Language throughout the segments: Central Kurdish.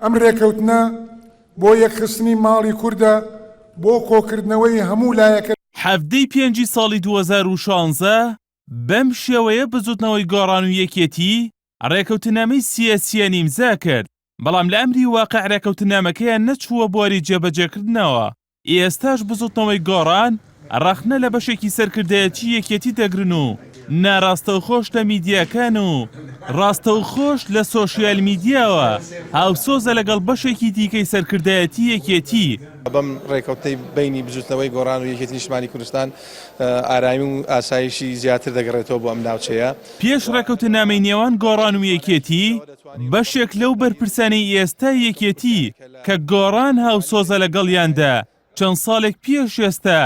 ئەم رێکەوتنە بۆ یەکخستنی ماڵی کوردە، بۆ کۆکردنەوەی هەموو لایەکە. حەڤدەی پێنجی ساڵی 2016 بەم شێوەیە بزوتنەوەی گۆڕان و یەکێتی ڕێکەوتنامەی سیاسییان ئیمزا کرد، بەڵام لە ئەمری واقع ڕێکەوتنامەکەیان نەچووە بواری جێبەجێکردنەوە. ئێستاش بزوتنەوەی گۆڕان ڕەخنە لە بەشێکی سەرکردایەتی یەکێتی دەگرن و ناراستەوخۆش لە میدیاکان و ڕاستەوخۆش لە سۆشیال میدیاوە هاوسۆزە لەگەڵ بەشێکی دیکەی سەرکردایەتی یەکێتی. بەم ڕێکەوتنەی بەینی بزوتنەوەی گۆڕان و یەکێتی نیشتمانی کوردستان ئارامی و ئاسایشی زیاتر دەگەڕێتەوە بۆ ئەم ناوچەیە. پێش ڕێکەوتنامەی نێوان گۆڕان و یەکێتی، بەشێک لەو بەرپرسانەی ئێستای یەکێتی کە گۆڕان هاوسۆزە لەگەڵیاندا چەند ساڵێک پێش ئێستا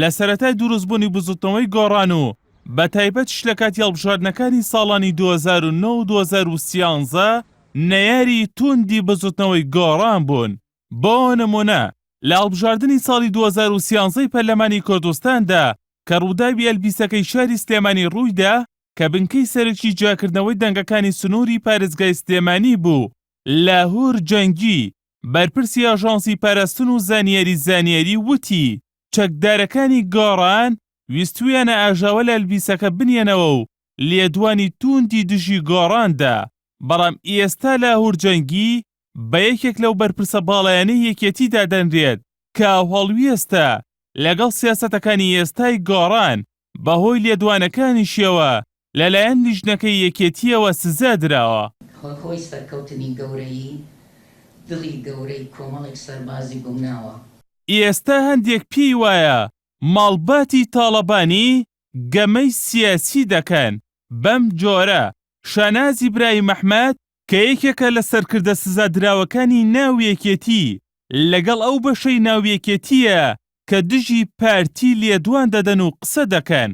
لە سەرەتای دروستبوونی بزوتنەوەی گۆڕان و بەتایبەتیش لە کاتی هەڵبژاردنەکانی ساڵانی 2009 و 2013 نەیاری توندی بزوتنەوەی گۆڕان بوون. بۆ نمونە لە هەڵبژاردنی ساڵی 2013 ی پەرلەمانی کوردستاندا کە ڕووداوی ئەلبیسەکەی شاری سلێمانی ڕوویدا کە بنکەی سەرەکی جیاکردنەوەی دەنگەکانی سنووری پارێزگای سلێمانی بوو، لاهور جەنگی، بەرپرسی ئاژانسی پاراستن و زانیاری زانیاری وتی، چەکدارەکانی گۆڕان ویستویانە ئاژاوە لە ئەلبیسەکە بنێنەوە و لێدوانی تووندی دژی گۆڕان دا، بەڵام ئێستا لاهور جەنگی بە یەکێک لەو بەرپرسە باڵایانەی یەکێتی دادەنرێت کە هاوهەڵوێستە لەگەڵ سیاسەتەکانی ئێستای گۆڕان، بەهۆی لێدوانەکانیشیەوە لەلایەن لیژنەکەی یەکێتییەوە سزا دراوە. هۆی سەرکەوتنی گەورەیی دڵی گەورەی کۆمەڵێک سەربازی گومناوە. ئێستا هەندێک پێی وایە ماڵباتی تاڵەبانی گەمەی سیاسی دەکەن، بەم جۆرە شاناز ئیبراهیم ئەحمەد کە یەکێکە لە سەرکردە سزادراوەکانی ناو یەکێتی، لەگەڵ ئەو بەشەی ناو یەکێتییە کە دژی پارتی لێدوان دەدەن و قسە دەکەن.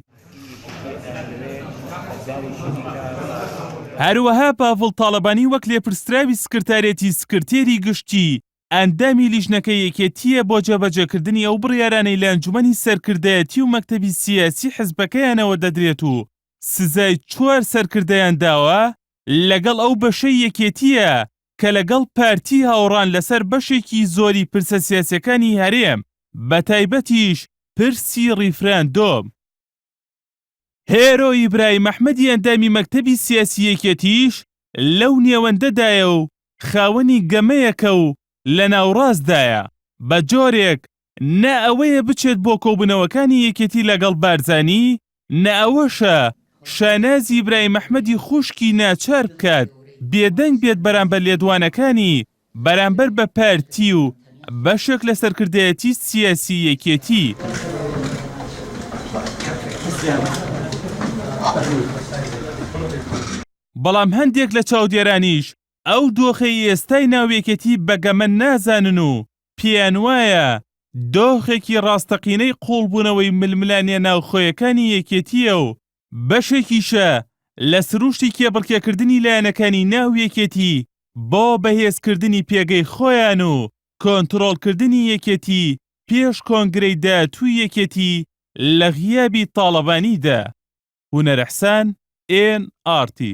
هەروەها پاڤڵ تاڵەبانی وەک لێپرسراوی سکرتارێتی سکرتێری گشتی ئەندامی لیژنەکەی یەکێتییە بۆ جێبەجێکردنی ئەو بڕیارانەی لە ئەنجومەنی سەرکردایەتی و مەکتەبی سیاسی حزبەکەیانەوە دەدرێت و سزای چوار سەرکردەیان داوە، لەگەڵ ئەو بەشەی یەکێتییە کە لەگەڵ پارتی هاوڕان لەسەر بەشێکی زۆری پرسە سیاسیەکانی هەرێم بەتایبەتیش پرسی ڕیفراندۆم. هێرۆ ئیبراهیم ئەحمەدی ئەندامی مەکتەبی سیاسی یەکێتیش لەو نێوەندەدایە و خاوەنی گەمەیەکە و لە ناوڕاستدایە بە جۆرێک نە ئەوەیە بچێت بۆ کۆبوونەوەکانی یەکێتی لەگەڵ بارزانی، نە ئەوەشە شاناز ئیبراهیم ئەحمەدی خوشکی ناچار بکات بێدەنگ بێت بەرامبەر لێدوانەکانی بەرامبەر بە پارتی و بەشێک لە سەرکردایەتی سیاسی یەکێتی. بەڵام هەندێک لە چاودێرانیش ئەو دۆخەی ئێستای ناو یەکێتی بە گەمە نازانن و پێیانوایە دۆخێکی ڕاستەقینەی قووڵبوونەوەی ململانێ ناوخۆیەکانی یەکێتییە و بەشێکیشە لە سروشتی کێبڕکێکردنی لایەنەکانی ناو یەکێتی بۆ بەهێزکردنی پێگەی خۆیان و کۆنترۆڵکردنی یەکێتی پێش کۆنگرەی داهاتووی یەکێتی لە غیابی تاڵەبانیدا. هونەر حسان، ئێن ئاڕ تی.